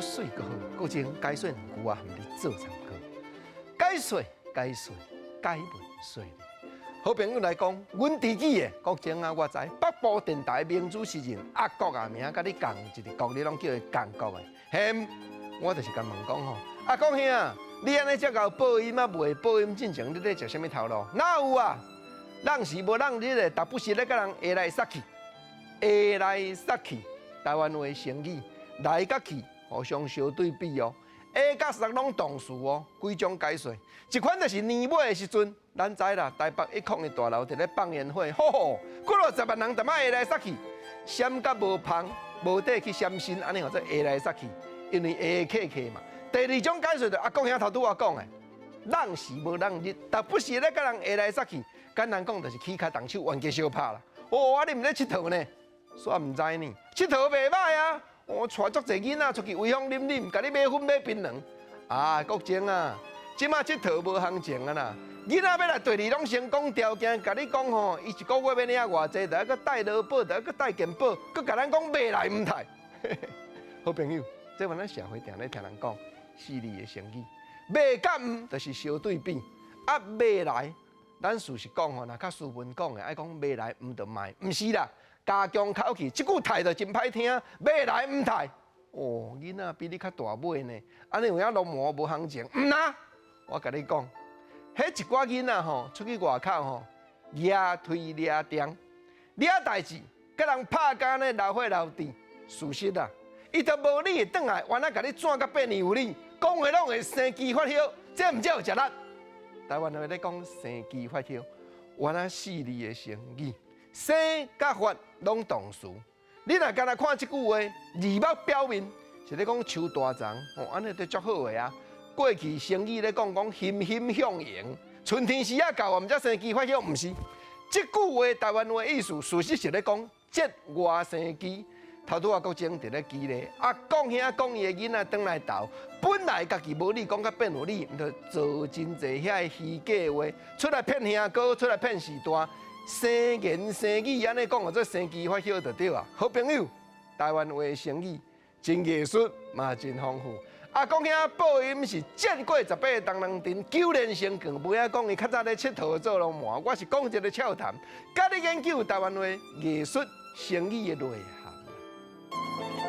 術媠閣好，國情解說兩句啊，含你做參考。解說解說解文說理。好朋友來講，阮知己的國情啊，我知北部電台名主持人阿國啊，名佮你仝一个國，你攏叫伊仝國的。嘿，我就是共問講吼，阿國兄，你按呢遮𠢕報音啊，袂報音進前，你咧食啥物頭路？哪有啊？人時無人日的，逐不時咧共人下來殺去，下來殺去。台灣話成語來佮去互相相對比哦，下佮殺攏動詞哦，幾種解說。一款就是年尾的時陣，咱知啦，台北一空的大樓佇咧放煙火，吼吼，幾落十萬人踮遐下來殺去，閃甲無芳，無地去閃身，按呢號做下來殺去，因為下客客嘛。第二種解說就阿公兄頭拄仔講的，人時無人日，逐不時咧共人下來殺去，簡單講就是起跤動手冤家相拍啦。哦，啊你毋咧𨑨迌呢？煞毋知呢，𨑨迌袂䆀啊！我帶足濟囡仔出去威風凜凜，共你買粉買檳榔。啊，國情啊，這馬𨑨迌無行情啊啦！囡仔欲來綴你攏先講條件，共你講吼，伊一個月欲領偌濟，著愛閣帶勞保，著愛閣帶健保，閣共咱講袂來毋刣。好朋友，這阮咱社會定咧聽人講四字的成語，袂佮毋就是相對比，啊袂來，咱事實講吼，若較斯文講的，愛講袂來毋就莫，毋是啦。加強口氣，這句刣就真歹聽，欲來毋刣。哦，囡仔比你較大尾呢，按呢有影鱸鰻無行情，毋啦，我共你講，彼一寡囡仔吼，出去外口吼，掠推掠定，掠代誌，共人拍甲呢流血流滴，事實啊，伊就無理會轉來，原來共你轉甲變有理，講話攏會生枝發葉，這毋叫有食力。台灣話咧講生枝發葉，原來四字的成語。生佮發攏動詞，你若干焦看這句話，字幕表面是咧講樹大叢，哦，按呢就足好的啊。過去成語咧講講欣欣向榮，春天時仔到啊，毋才生枝發葉，毋是。這句話台灣話意思，事實是咧講節外生枝。頭拄仔國情佇咧基咧，阿公兄講伊的囡仔轉來投，本來家己無理講甲變有理，毋著做真濟遐个虛假話，出來騙兄哥，出來騙序大。生言生語按呢講，做生枝發葉就對啊。好朋友，台灣話成語真藝術嘛，真豐富。阿公兄報音是戰國十八個東人鎮九連勝強，無影講伊較早咧𨑨迌做鱸鰻。我是講一个笑談，佮你研究台灣話藝術成語的內涵。